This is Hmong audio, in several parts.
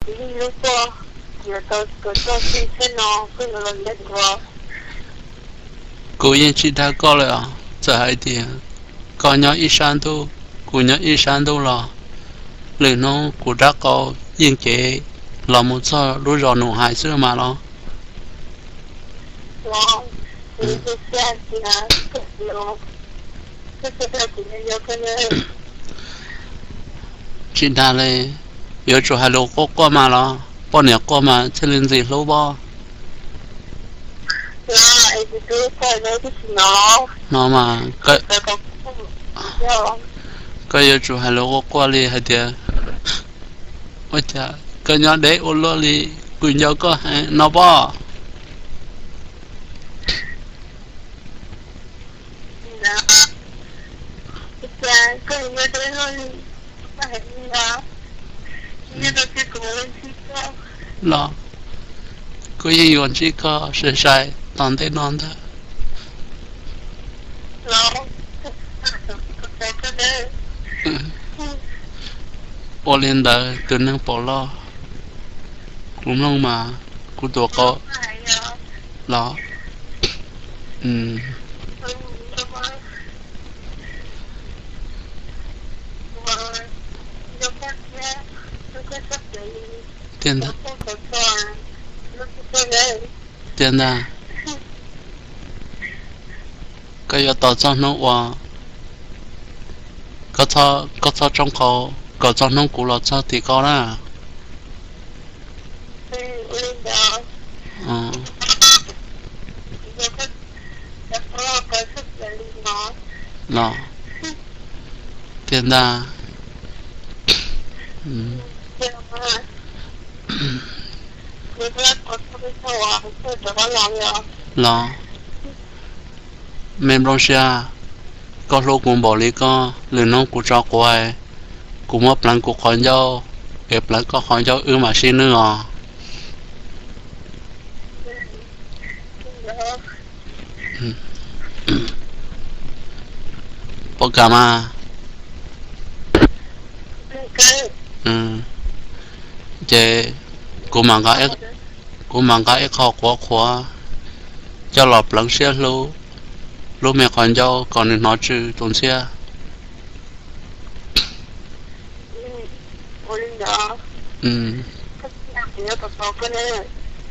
Kuv yeej hlub koj, kuv yuav tau kawm koj txij thaum no koj yuav los nrog kuv. Kuv yeej tsis dag koj lawm os, txawm hais tias koj nyob ib sab ntuj, kuv nyob ib sab ntuj los lwm hnub kuv rab qau yeej cev los mus txog lub zos Nus Hais xwb mas los. Tsis dag li, yuav tsum hais lus quaj quaj mas los, poj niam quaj mas thiaj li ntxim hlub pob. No mas, koj yuav tsum hais lus quaj quaj li hais tias, ua cas koj nyob deb ua luaj li, kuv nco koj heev no pob. Los, kuv yeej yuav ntsib koj sai sai tom ntej no ntag. Ua li ntawd tus neeg pom loj, kuv mloog mas kuv tus qau los. Tiag ntag. Tiag ntag. Koj yuav tos txog hnub uas koj txhob tsoob qau, kom txog hnub kuv los txog tim koj na. Los, tiag ntag. Los, me nplooj siab, koj hlub kuv npaum li koj, lwm hnub kuv tso quav, kuv muab pleev kuv qhov ncauj, es pleev koj qhov ncauj wb mam sib nwj os. Puas kam mas? Ces kuv mam nqa ib qho quav qhuav coj los pleev siab hlub lub me qhov ncauj kom nws hnov tsw tus ntxhiab.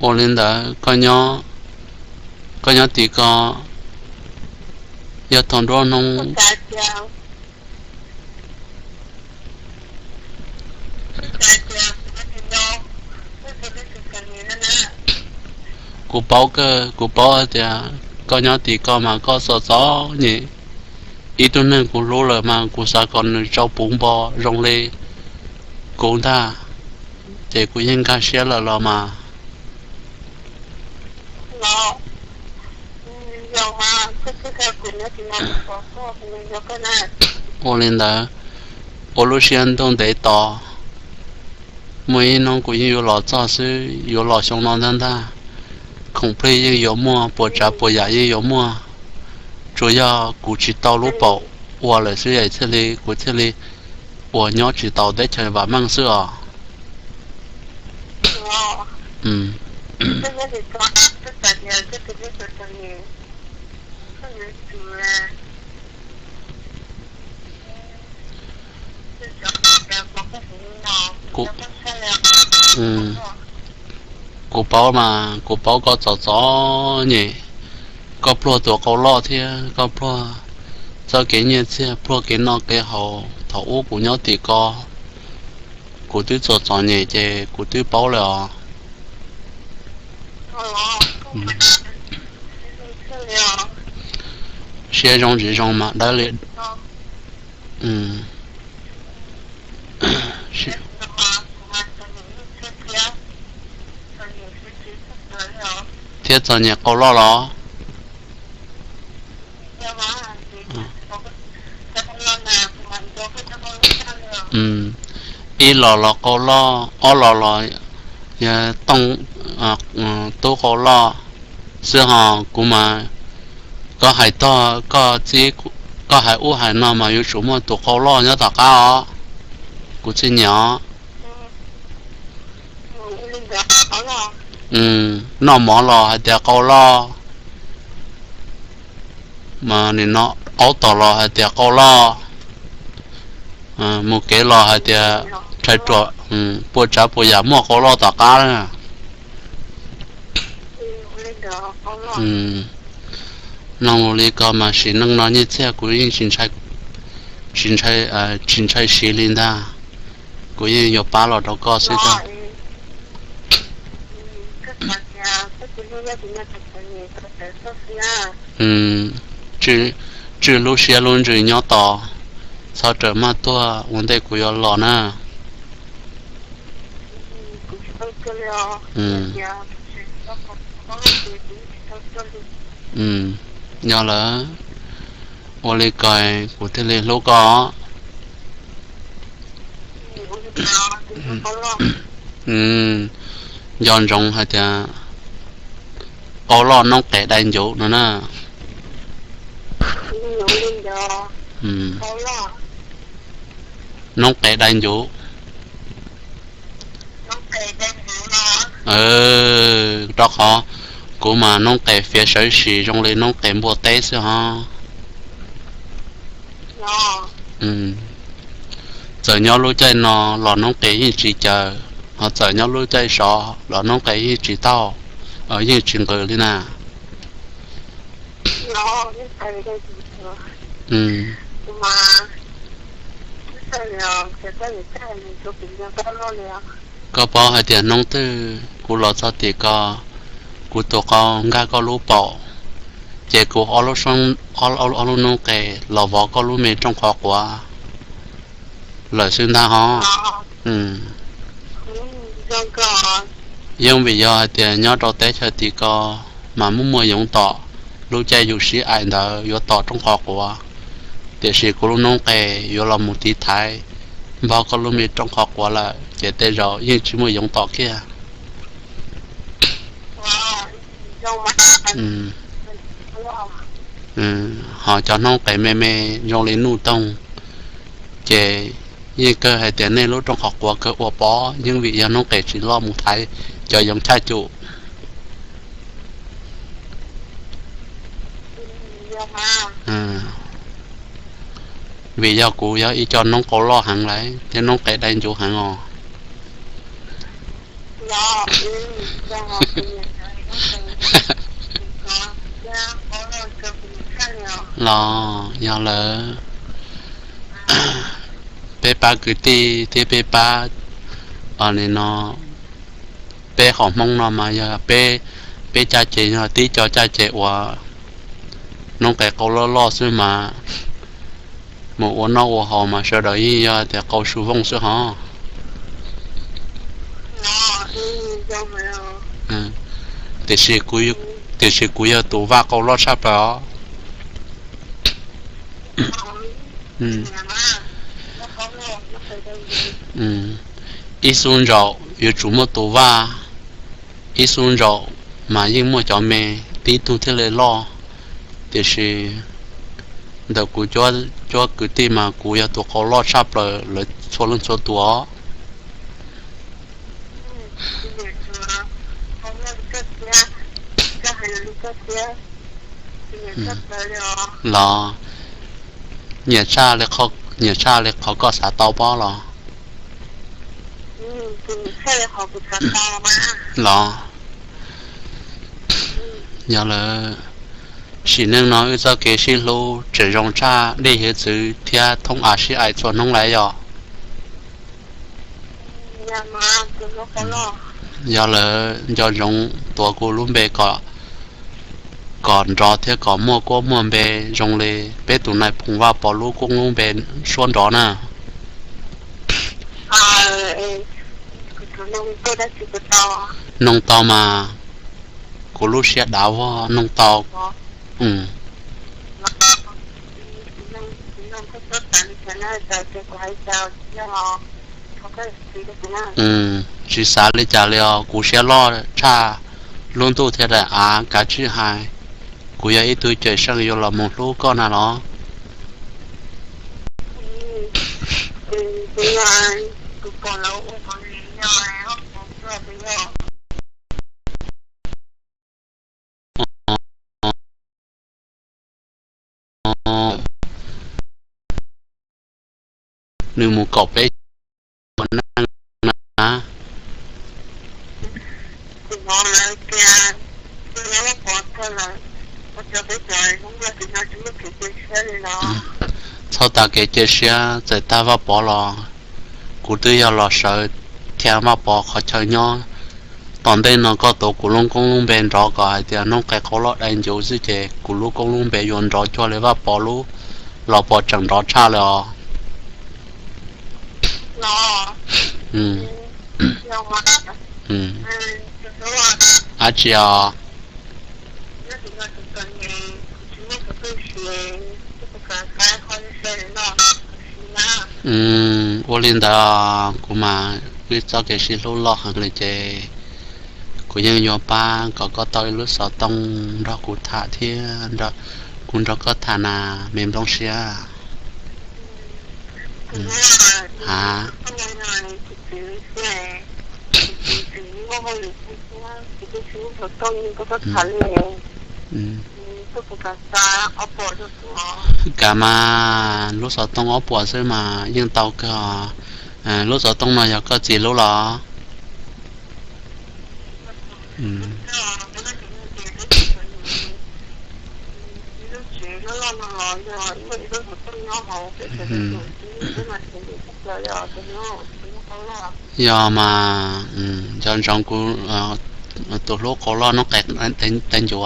Ua li ntawd, koj nyob tim ko, yog thaum nruab hnub Kuv paub kawg, kuv paub hais tias koj nyob tim ko mas koj txom txom nyem. Ib tug neeg kuv hlub lawm mas kuv xav kom nws tso puv npo zoo li kuv ntag, ces kuv yeej nkag siab lawm los mas. Ua li ntawd, ua lub siab ntuj ntev tos, muaj ib hnub kuv yeej yuav los txog xwb, yuav los xyoo no ntag ntag. Khoom plig yeej yuav muaj, puas tsav puas yam yeej yuav muaj, tsuas yog kuv tsis tau lub paum ua lawm xwb es thiaj li kuv thiaj li uas nyob tsis tau teb chaws vam meej xwb os. Kuv paub mas, kuv paub koj txom txom nyem, koj pluag tus qau loj thiab koj pluag txoj kev nyiaj txiag, pluag kev noj kev haus. Thaum ub kuv nyob tim ko, kuv twb txom txom nyem ces kuv twb paub lawm os. Siab zoo tsis zoo mas dawb li. Thiab txom nyem qau loj los? Ib los los qau loj, ob los los yog tooj tub qau loj xwb ho. Kuv mas, koj hais tog koj txib, koj hais ub hais no mas yuav tsum muaj tus qau loj nyob tom qab os. Kuv txij nyiam os. Noj mov los hais tias qau loj, mas nim no aub tom los hais tias qau loj, mus kev los hais tias rhais ruam, puas tsav puas yam muaj qau loj tom qab na. Mloog li ko mas sim neej no nyiaj txiag kuv yeej tsis ntshai, tsis ntshai siv li ntag. Kuv yeej yuav pab los rau koj xwb ntag. Tswj lub siab lub ntsws nyob tos, txhob rawm maj tuag, ua ntej kuv yuav los na. Yog lawm, ua li ko kuv thiaj li hlub koj. Nco ntsoov hais tias qau loj noob qes dai ncuv no na. Noob qes dai ncuv. Rau qhov kuv mas noob qes fiav sawv sis zoo li noob qes npua teb xwb ho. Txawm nyob lub caij no los noob qes yeej tsis caws, ho txawm nyob lub caij sov los noob qes yeej tsis tau, yeej tsis nqws li na. Koj paub hais tias hnub twg kuv los txog tim ko, kuv tus qau nkag koj lub paum, ces kuv ob lub noob qes los vov koj lub me rooj qhov quav lawm xwb ntag ho. Yeej vim yog hais tias nyob rau teb chaws tim ko mas muaj muaj yoov tom, lub caij yus sib aim ntawd yuav tom rooj qhov quav, tiam sis kuv lub noob qes yuav los mus tiv thaiv npog koj lub me rooj qhov quav lawm ces tej zaum yeej tsis muaj yoov tom kiag. Ho cov noob qes me me zoo li nuj toog, ces yeej kawg hais tias nej lub rooj qhov quav kawg ua pob, yeej vim yog noob qes tsis loj mus thaiv cov yoov chaj cum. Vim yog kuv yog ib co noob qau loj heev lawm thiab noob qes dai ncuv heev os. Los yog lawm, peb pab kwv tij thiab peb pab, o, li no, peb hom Hmoob no mas yog peb, peb caj ces yog tib co caj ces uas noob qes qau loj loj xwb mas mus ua noj ua haus mas sawv daws yeej yog tias qau su vooj xwb hov. Tiam sis kuv, tiam sis kuv yog tus vaj qau loj tshaj plaws os. Ib xub ntsaum yuav tsum muaj tus vaj, ib xub ntsaum mas yeej muaj cov me, tib tug thiaj li loj. Tiam sis ntawm kuv cuab kwv tij mas kuv yog tus qau loj tshaj plaws lawv txhua leej txhua tus os. Los nyiam tshaj, nyiam tshaj li qhov koj xav tau pob los? Los yog lawm, sim neej no wb txoj kev sib hlub tseem zoo tshaj dej hiav txwv thiab thoob av sib aim txhua hnub lawm yog. Yog lawm, nco ntsoov tuav kuv lub npe kom, kom nrov thiab kom muaj kuab muaj npe zoo li peb tus nais phoo Vaj Pov lub kuab lub npe suab nrov na. Noog tau mas, kuv lub siab dav vog, noog tau. Tsis xav li cas li os, kuv siab loj tshaj lub ntuj thiab daim av, kav tsij hais. Kuv yog ib tug cawm seej yuav los mus hlub koj na los. Nws mus kaum peb na. Txhob tas kev cia siab, txawm tag Vaj Pov los kuv twb yog los sawv thiab Vaj Pov qhov chaw nyob. Tom ntej no koj tuav kuv lub koob lub npe nrov kom hais tias Noob Qes Qhov Loj dai ncuv xwb ces kuv lub koob lub npe yuav nrov cuag li Vaj Pov lub los puas tseem nrov tshaj li os. Ab tsi os. Ua li ntawd kuv mas wb txoj kev sib hlub loj heev li ces kuv yeej yuav pab kom koj tau ib lub xov tooj nrog kuv tham thiab kuv nrog koj tham na, me nplooj siab. A, kav mas lub xov tooj ob puas xwb mas yeej tau kawg. Lub xov tooj no yog koj txiv lub los? Yog mas, nco ntsoov kuv tus hlub qau loj Noob Qes dai ncuv.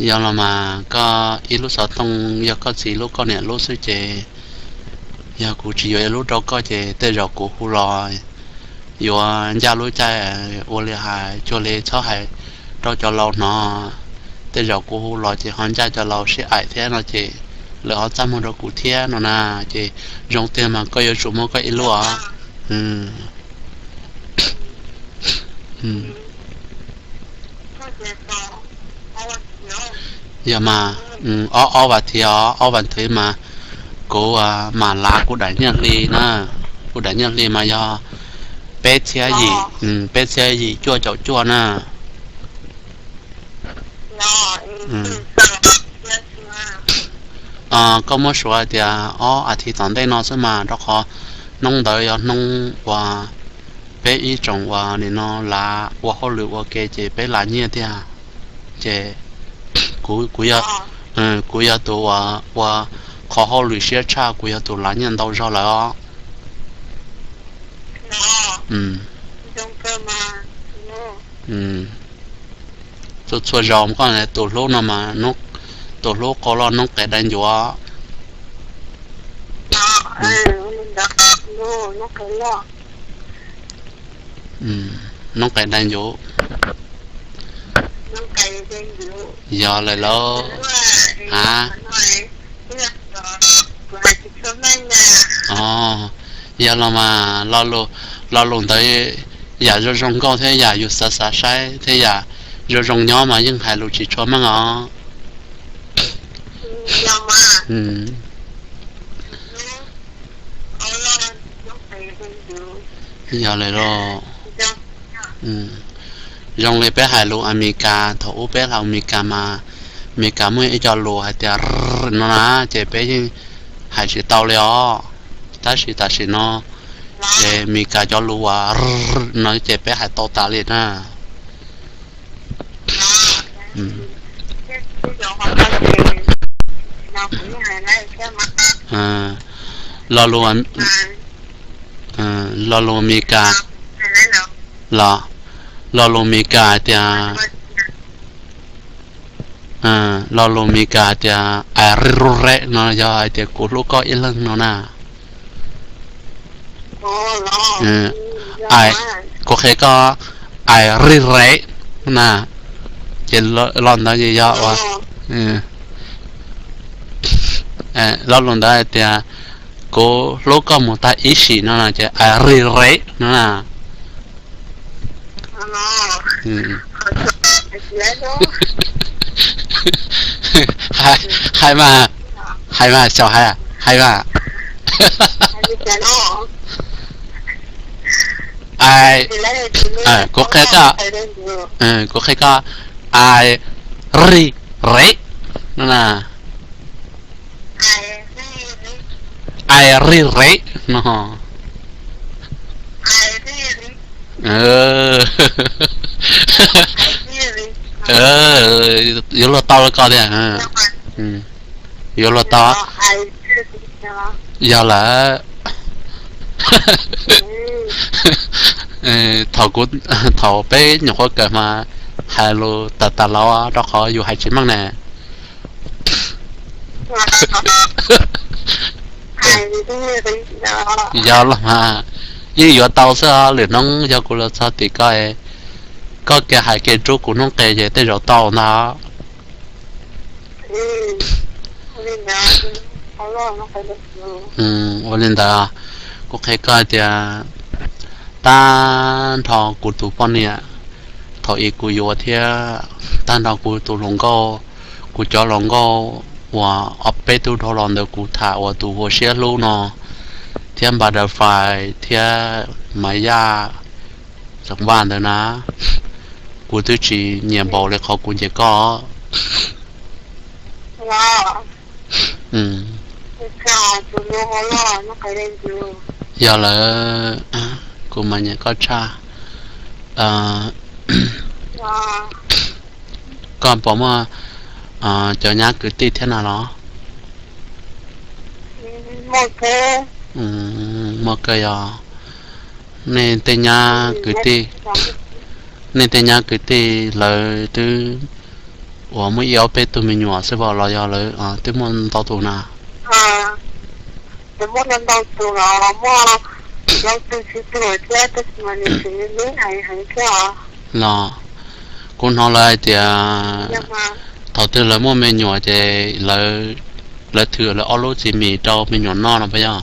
Yog los mas koj ib lub xov tooj yog koj txiv lub koj niam lub xwb ces yog kuv tsis yuav ib lub rau koj ces tej zaum kuv hu los yuav ncaj lub caij ua li hais cuag li txhob hais rau cov laus hnov. Tej zaum kuv hu los ces ho ncaj cov laus sib aim thiab no ces lawv ho txaj muag rau kuv thiab no na. Ces zoo tiag mas koj yuav tsum muaj koj ib lub os. Yog mas, ob, ob vas thiv os, ob vas thiv mas kuv mam lav kuv daim nyiaj hli na. Kuv daim nyiaj hli mas yog peb txhiab yim, peb txhiab yim cuaj caum cuaj na. Koj muab suav hais tias ob as thiv tom ntej no xwb mas, rau qhov hnub ntawd yog hnub uas peb ib tsoom uas nim no lav ua hauj lwm ua ke ces peb lav nyiaj tiag. Ces kuv, kuv yog tus uas ua qhov hauj lwm siab tshaj, kuv yog tus lav nyiaj ntau zog lawm os. Txhua txhua zaus koj tus hlub no mas, tus hlub qau loj Noob Qes dai ncuv. Noob Qes dai ncuv. Yog lawm lauj. A, yog los mas lo lus ntawd yam zoo zoo nkauj thiab yam yus xav xav saib thiab yam zoo zoo nyob mas yeej hais lus tsis tshua meej os. Yog lawm lauj. Zoo li peb hais lus Amelikas, thaum ub peb hais Amelikas mas Amelikas muaj ib co lus hais tias no na, ces peb yeej hais tsis tau li os. Tab sis tam sim no ces Amelikas cov lus uas no ces peb hais tau tas li na. Lo lus, lo lus Amelikas los, lo lus Amelikas hais tias, lo lus Amelikas hais tias I really no yog hais tias kuv hlub koj ib leeg no na. Kuv qhia koj, I really na, ces lo ntawd ces yog ua, lo lus ntawd hais tias kuv hlub koj mus tag ib sim no no ces I really no na. Hais mas, Hais mas, xyaum hais, hais mas. Ai, kuv qhia koj, kuv qhia koj, ai, ri, re, no na. Ai, ri, re, no. Yuav luag tau los koj thiab. Yuav luag tau. Yog lawm. Thaum kuv, thaum peb nyuam qhuav kawm mas hais lus tas tas los rau qhov yus hais tsis meej na. Yog los mas, yeej yuav tau xwb. Lwm hnub yog kuv los txog tim koj, koj kiag hais kiag rub kuv hnub qes ces tej zaum tau ntag. Ua li ntawd, kuv qhia koj tias tag nrho kuv tus poj niam thaum ub kuv yuav thiab tag nrho kuv tus hluas nkauj, kuv cov hluas nkauj uas ob peb tug dhau los ntawd kuv tham uas tus hu ua Siab Hlub no thiab Butterfly thiab Maiv Yaj Xeem Vaj ntawd na, kuv twb tsis nyiam npaum li qhov kuv nyiam koj. Yog lawm, kuv mas nyiam koj tshaj. Koj puas muaj cov nyab kwv tij thiab na los? Muaj kawg yog. Nej tej nyab kwv tij, nej tej nyab kwv tij lawv twb uas muaj ib ob peb tug me nyuam xwb los yog lawv twb muaj ntau tus na? Muaj ntau tus los muaj ntau tus, tsis tus thiab, tab sis mas nws tseem me heev thiab. Los kuv hnov lawv hais tias thaum twg lawv muaj me nyuam ces lawv thwm lawv ob lub txiv mis rau me nyuam noj no puas yog?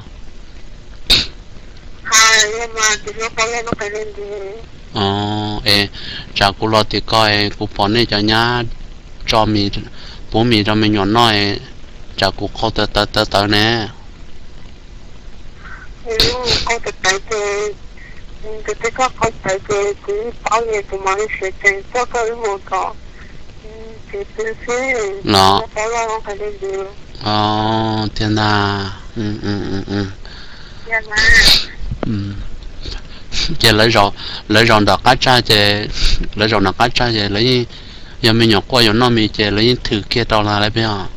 Es tsam kuv los tim koj es kuv pom nej cov nyab tso mis, puv mis rau me nyuam noj es tsam kuv qhau tawv tawv tawv tawv ne. Qhau tawv tawv ces, kuv twb qhau tawv ces kuv paub es kuv mam li siav tsees coj koj wb mus tom kev pw xwb. Los, tiag ntag. Ces lawv zaum nram qab tsag ces, lawv zaum nram qab tsag ces lawv yeej, yog me nyuam quaj yuav noj mis ces lawv yeej thwm kiag rau lawv puas yog?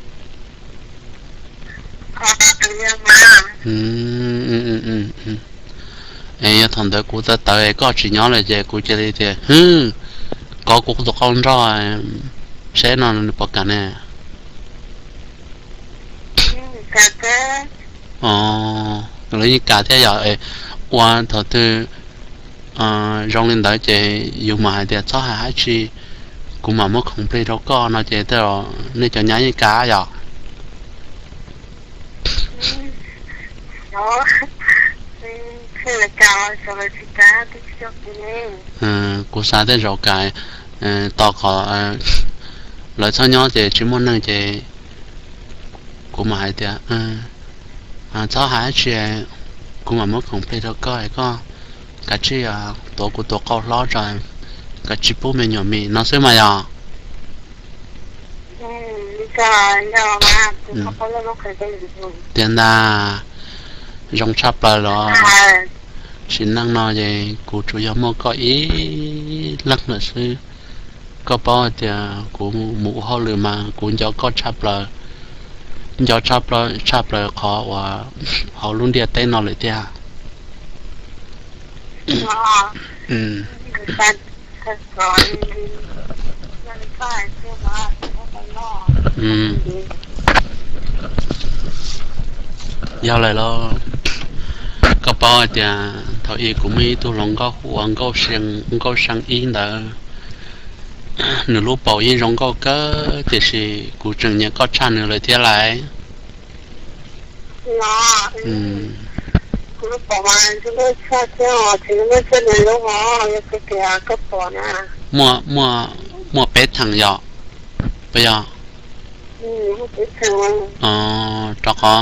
Es yog thaum ntawd kuv tawv tawv es koj tsis nyob lawm ces kuv cia li tias, hwb, kov kuv tus qau nroj seb no nws puas kam ne. Lawv yeej kam thiab yog. Ua thaum twg zoo li ntawd ces yus mam hais tias txhob hais dab tsi, kuv mam muab khoom plig rau koj no ces tej zaum nej cov nyab yeej kam yom. Kuv xav tej zaum kam, tos qhov lawv txhob nyob ces tsis muaj neeg ces kuv mam hais tias txhob hais dab tsi, kuv mam muab khoom plig rau koj es koj kav tsij tuav kuv tus qau hlob tso, kav tsij pub me nyuam mis no xwb mas yog. Tiag ntag, zoo tshaj plaws los. Sim neej no ces kuv tsuas yog muaj koj ib leeg lawm xwb. Koj paub hais tias kuv mus ua hauj lwm mas kuv nco koj tshaj plaws, nco tshaj plaws qhov uas hauv lub ntiaj teb no lawm tiag. Yog lawm los, koj paub hais tias thaum ub kuv muaj ib tug hluas nkauj hu ua Nkauj See ib ntawd, nws lub paum yeej zoo nkauj kawg tiam sis kuv tseem nyiam koj tshaj nws lawm thiab lauj. Muaj, muaj peb theem yom, puas yog? Rau qhov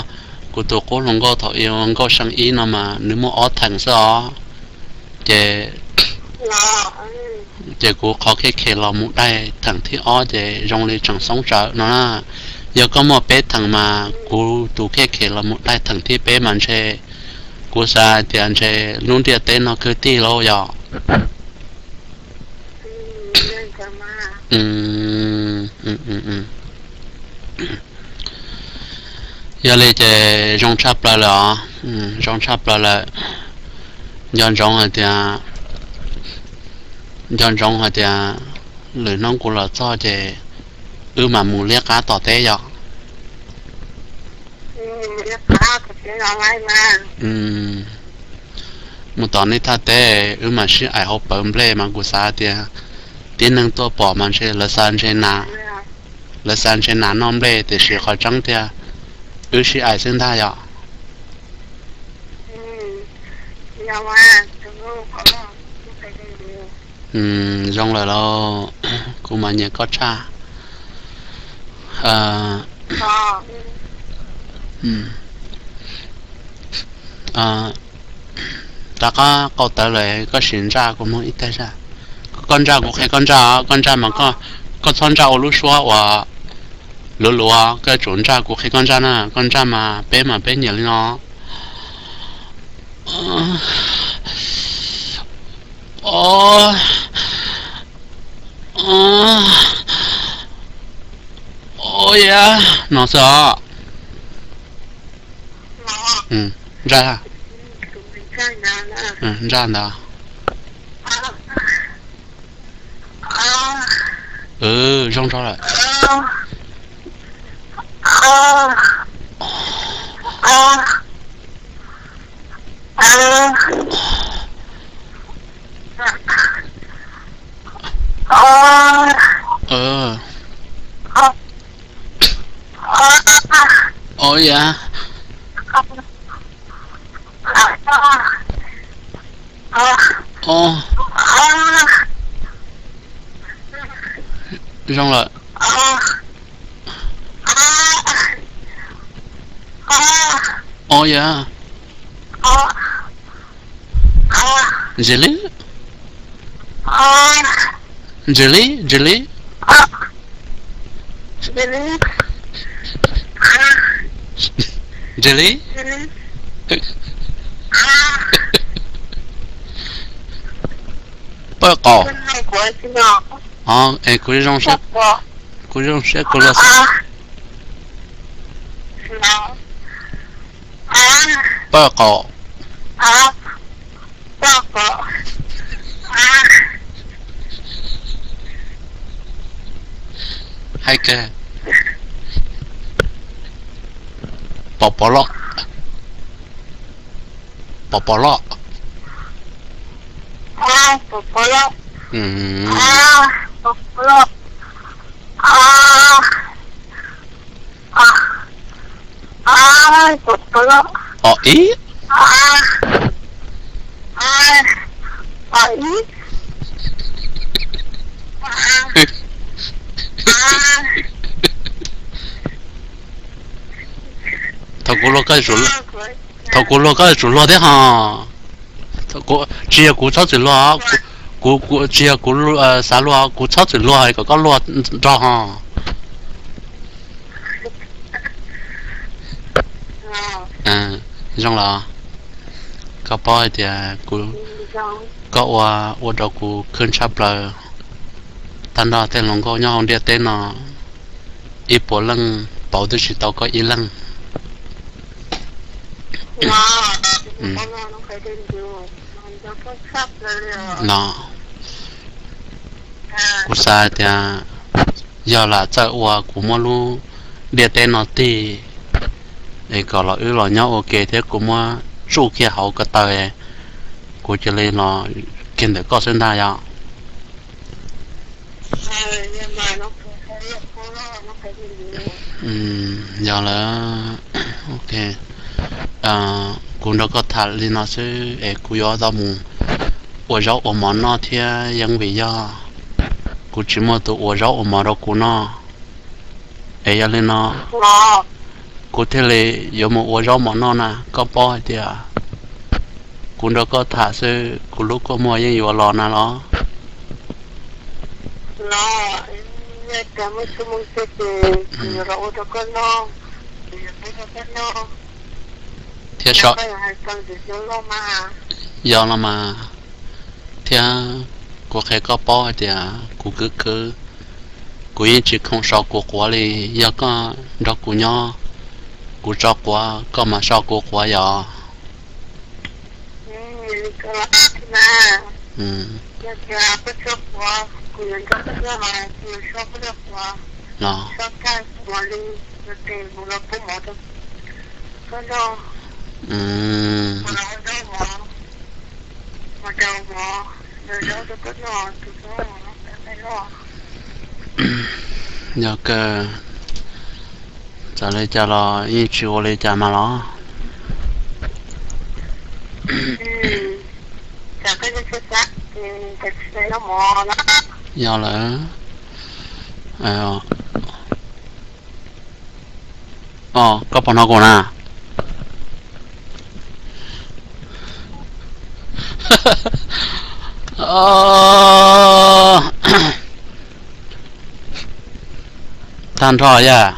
kuv tus qub hluas nkauj thaum ub, nkauj xyoo ib no mas nws muaj ob theem xwb os. Ces, ces kuv qhov khej khem los mus daig theem thib ob ces zoo li tseem xoob tsawv no na. Yog koj muaj peb theem mas kuv tus khej khem los mus daig theem thib peb mas ntshe kuv xav hais tias ntshe lub ntiaj teb no kwv tij lauj yom. Yog li ces zoo tshaj plaws lawm os, zoo tshaj plaws lawm. Nco ntsoov hais tias, nco ntsoov hais tias lwm hnub kuv los txog ces wb mam mus liab qab tom teb yom. Mus tom nej thaj teb wb mam sib aim hauv pawv nplej mas kuv xav tias tib neeg tuaj pom mas ntshe lawv xav ntshe nas, lawv xav ntshe nas noj nplej tiam sis qhov tseeb tiag wb sib aim xwb ntag yom. Zoo lawm lauj, kuv mas nyiam koj tshaj. Rov qab qau tawv lawm koj sim ntsaj kuv mloog ib teg zaj. Koj ntsaj kuv qhia koj ntsaj, koj ntsaj mas koj txhob ntsaj ua lub suab uas luav luav, koj tsum ntsaj kuv qhia koj ntsaj na, koj ntsaj mas peb mas peb nyiam li no. Ov, yam no xwb os. Ntsaj, ntsaj ntawd. Zoo zog lawm. Ov, yam. Zoo lawm. Ov, yam. Ntsis li. Ntsis li, ntsis li. Ntsis li. Pawg qaum. Es kuv zoo siab, kuv zoo siab kuv luag xwb. Pawg qaum. Hais kawg. Pov pov loj. Pov pov loj. Pov ib. Thaum kuv luag koj, thaum kuv luag koj yuav tsum luag thiab ho. Tsis yog kuv txhob txwm luag, kuv, tsis yog kuv xav luag, kuv txhob txwm luag kom koj luag nrog ho. Zoo los? Koj paub hais tias kuv, koj ua, ua rau kuv khwb tshaj plaws. Tag nrho tej hluas nkauj nyob hauv ntiaj teb no ib puas leej pauv twb tsis tau koj ib leej. No, kuv xav hais tias yog lam txawj ua kuv muab lub ntiaj teb no tig es kom los wb los nyob ua ke thiab kuv muab tsuj kiag hauv ko taw, kuv cia li los kiag ntawm koj xwb ntag yom. Yog lawm, ok. Kuv nrog koj tham li no xwb es kuv yuav tau mus ua zaub ua mov noj thiab yeej vim yog kuv tsis muaj tus ua zaub ua mov rau kuv noj. Es yog li no, kuv thiaj li yuav mus ua zaub mov noj na. Koj paub hais tias kuv nrog koj tham xwb kuv lub kua muag yeej yuav los na los. Thiab, yog los mas, thiab kuv qhia koj paub hais tias kuv kwv khwv, kuv yeej tsis khoom sau kuv quav li. Yog koj nrog kuv nyob, kuv tso quav koj mam sau kuv quav yog. Yog kawg, txawm li cas los yeej tsis ua li cas mas los. Yog lawm. Koj puas hnov kuv na? Tag nrho yog